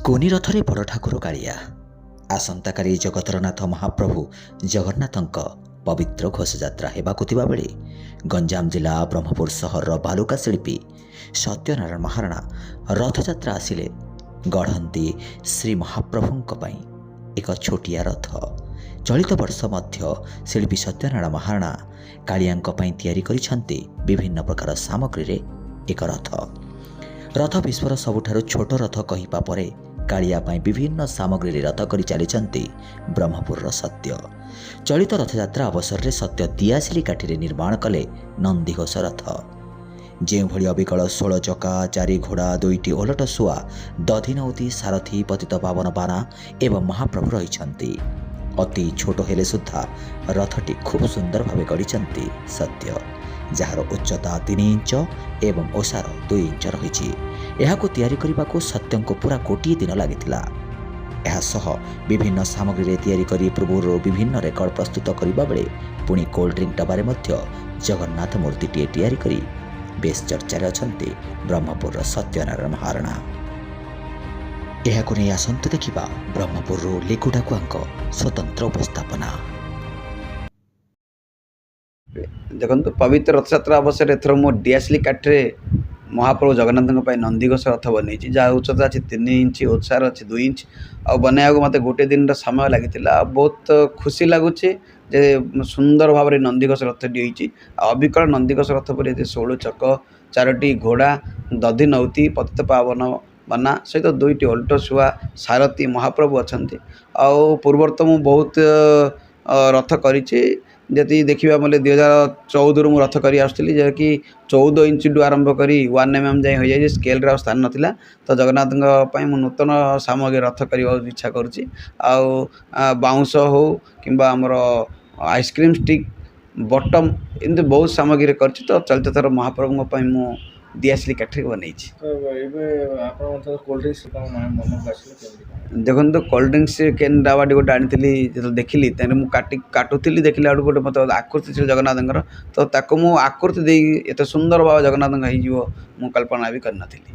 କୁନି ରଥରେ ବଡ଼ ଠାକୁର କାଳିଆ। ଆସନ୍ତାକାଲି ଜଗତର ନାଥ ମହାପ୍ରଭୁ ଜଗନ୍ନାଥଙ୍କ ପବିତ୍ର ଘୋଷଯାତ୍ରା ହେବାକୁ ଥିବାବେଳେ ଗଞ୍ଜାମ ଜିଲ୍ଲା ବ୍ରହ୍ମପୁର ସହରର ବାଲୁକା ଶିଳ୍ପୀ ସତ୍ୟନାରାୟଣ ମହାରଣା ରଥଯାତ୍ରା ଆସିଲେ ଗଢ଼ନ୍ତି ଶ୍ରୀ ମହାପ୍ରଭୁଙ୍କ ପାଇଁ ଏକ ଛୋଟିଆ ରଥ। ଚଳିତ ବର୍ଷ ମଧ୍ୟ ଶିଳ୍ପୀ ସତ୍ୟନାରାୟଣ ମହାରଣା କାଳିଆଙ୍କ ପାଇଁ ତିଆରି କରିଛନ୍ତି ବିଭିନ୍ନ ପ୍ରକାର ସାମଗ୍ରୀରେ ଏକ ରଥ। ରଥ ବିଶ୍ୱର ସବୁଠାରୁ ଛୋଟ ରଥ କହିବା ପରେ କାଳିଆ ପାଇଁ ବିଭିନ୍ନ ସାମଗ୍ରୀରେ ରଥ କରି ଚାଲିଛନ୍ତି ବ୍ରହ୍ମପୁରର ସତ୍ୟ। ଚଳିତ ରଥଯାତ୍ରା ଅବସରରେ ସତ୍ୟ ଦିଆସିଲି କାଠିରେ ନିର୍ମାଣ କଲେ ନନ୍ଦିଘୋଷ ରଥ। ଯେଉଁଭଳି ଅବିକଳ 16 ଚକା, 4 ଘୋଡ଼ା, 2ଟି ଓଲଟ ଶୁଆ, ଦଧିନଉତି, ସାରଥୀ, ପତିତ ପାବନ ବାନା ଏବଂ ମହାପ୍ରଭୁ ରହିଛନ୍ତି। ଅତି ଛୋଟ ହେଲେ ସୁଦ୍ଧା ରଥଟି ଖୁବ୍ ସୁନ୍ଦର ଭାବେ ଗଢ଼ିଛନ୍ତି ସତ୍ୟ, ଯାହାର ଉଚ୍ଚତା 3 ଇଞ୍ଚ ଏବଂ ଓସାର 2 ଇଞ୍ଚ ରହିଛି। ଏହାକୁ ତିଆରି କରିବାକୁ ସତ୍ୟଙ୍କୁ ପୁରା ଗୋଟିଏ ଦିନ ଲାଗିଥିଲା। ଏହା ସହ ବିଭିନ୍ନ ସାମଗ୍ରୀରେ ତିଆରି କରି ପୂର୍ବରୁ ବିଭିନ୍ନ ରେକର୍ଡ ପ୍ରସ୍ତୁତ କରିବା ବେଳେ ପୁଣି କୋଲ୍ଡ ଡ୍ରିଙ୍କ ଡବାରେ ମଧ୍ୟ ଜଗନ୍ନାଥ ମୂର୍ତ୍ତିଟିଏ ତିଆରି କରି ବେଶ୍ ଚର୍ଚ୍ଚାରେ ଅଛନ୍ତି ବ୍ରହ୍ମପୁରର ସତ୍ୟନାରାୟଣ ମହାରଣା। ଏହାକୁ ନେଇ ଆସନ୍ତୁ ଦେଖିବା ବ୍ରହ୍ମପୁରରୁ ଲିକୁ ଡାକୁଆଙ୍କ ସ୍ୱତନ୍ତ୍ର ଉପସ୍ଥାପନା। ଦେଖନ୍ତୁ, ପବିତ୍ର ରଥଯାତ୍ରା ଅବସରରେ ଏଥର ମୁଁ ଡିଆସିଲି କାଠରେ ମହାପ୍ରଭୁ ଜଗନ୍ନାଥଙ୍କ ପାଇଁ ନନ୍ଦିଘୋଷ ରଥ ବନେଇଛି, ଯାହା ଉଚ୍ଚତା ଅଛି 3 ଇଞ୍ଚ, ଓସାର ଅଛି 2 ଇଞ୍ଚ। ଆଉ ବନେଇବାକୁ ମୋତେ ଗୋଟେ ଦିନର ସମୟ ଲାଗିଥିଲା। ଆଉ ବହୁତ ଖୁସି ଲାଗୁଛି ଯେ ସୁନ୍ଦର ଭାବରେ ନନ୍ଦିଘୋଷ ରଥଟି ହେଇଛି। ଆଉ ଅବିକଳ ନନ୍ଦିଘୋଷ ରଥ ପରି ଏଥିରେ 16 ଚକ, 4ଟି ଘୋଡ଼ା, ଦଧି ନଉତି, ପତିତ ପାବନ ବାନା ସହିତ 2ଟି ଓଲଟ ଶୁଆ, ସାରଥୀ ମହାପ୍ରଭୁ ଅଛନ୍ତି। ଆଉ ପୂର୍ବରୁ ତ ମୁଁ ବହୁତ ରଥ କରିଛି। ଯେତିକି ଦେଖିବା ବୋଲେ 2014ରୁ ମୁଁ ରଥ କରି ଆସୁଥିଲି, ଯାହାକି 14 ଇଞ୍ଚଠୁ ଆରମ୍ଭ କରି 1 ଏମ୍ ଏମ୍ ଯାଏଁ ହୋଇଯାଇଛି। ସ୍କେଲ୍ର ଆଉ ସ୍ଥାନ ନଥିଲା। ତ ଜଗନ୍ନାଥଙ୍କ ପାଇଁ ମୁଁ ନୂତନ ସାମଗ୍ରୀ ରଥ କରିବାକୁ ଇଚ୍ଛା କରୁଛି। ଆଉ ବାଉଁଶ ହଉ କିମ୍ବା ଆମର ଆଇସ୍କ୍ରିମ୍ ଷ୍ଟିକ୍, ବଟମ୍, ଏମିତି ବହୁତ ସାମଗ୍ରୀରେ କରିଛି। ତ ଚଳିତ ଥର ମହାପ୍ରଭୁଙ୍କ ପାଇଁ ମୁଁ ଦିଆସିଲି କାଠିରେ ବନେଇଛି। ତ ଏବେ ଆପଣ ମଧ୍ୟ କୋଲ୍ଡ ଡ୍ରିଙ୍କସ୍ କ'ଣ ମନକୁ ଆସିଲା, କେମିତି କ'ଣ? ଦେଖନ୍ତୁ, କୋଲ୍ଡ ଡ୍ରିଙ୍କସ୍ କେନ୍ ଡବାଟି ଗୋଟେ ଆଣିଥିଲି। ଯେତେବେଳେ ଦେଖିଲି, ତେଣୁ ମୁଁ କାଟୁଥିଲି, ଦେଖିଲା ବେଳକୁ ଗୋଟେ ମୋତେ ଆକୃତି ଥିଲା ଜଗନ୍ନାଥଙ୍କର। ତ ତାକୁ ମୁଁ ଆକୃତି ଦେଇ ଏତେ ସୁନ୍ଦର ଭାବେ ଜଗନ୍ନାଥଙ୍କ ହେଇଯିବ, ମୁଁ କଳ୍ପନା ବି କରିନଥିଲି।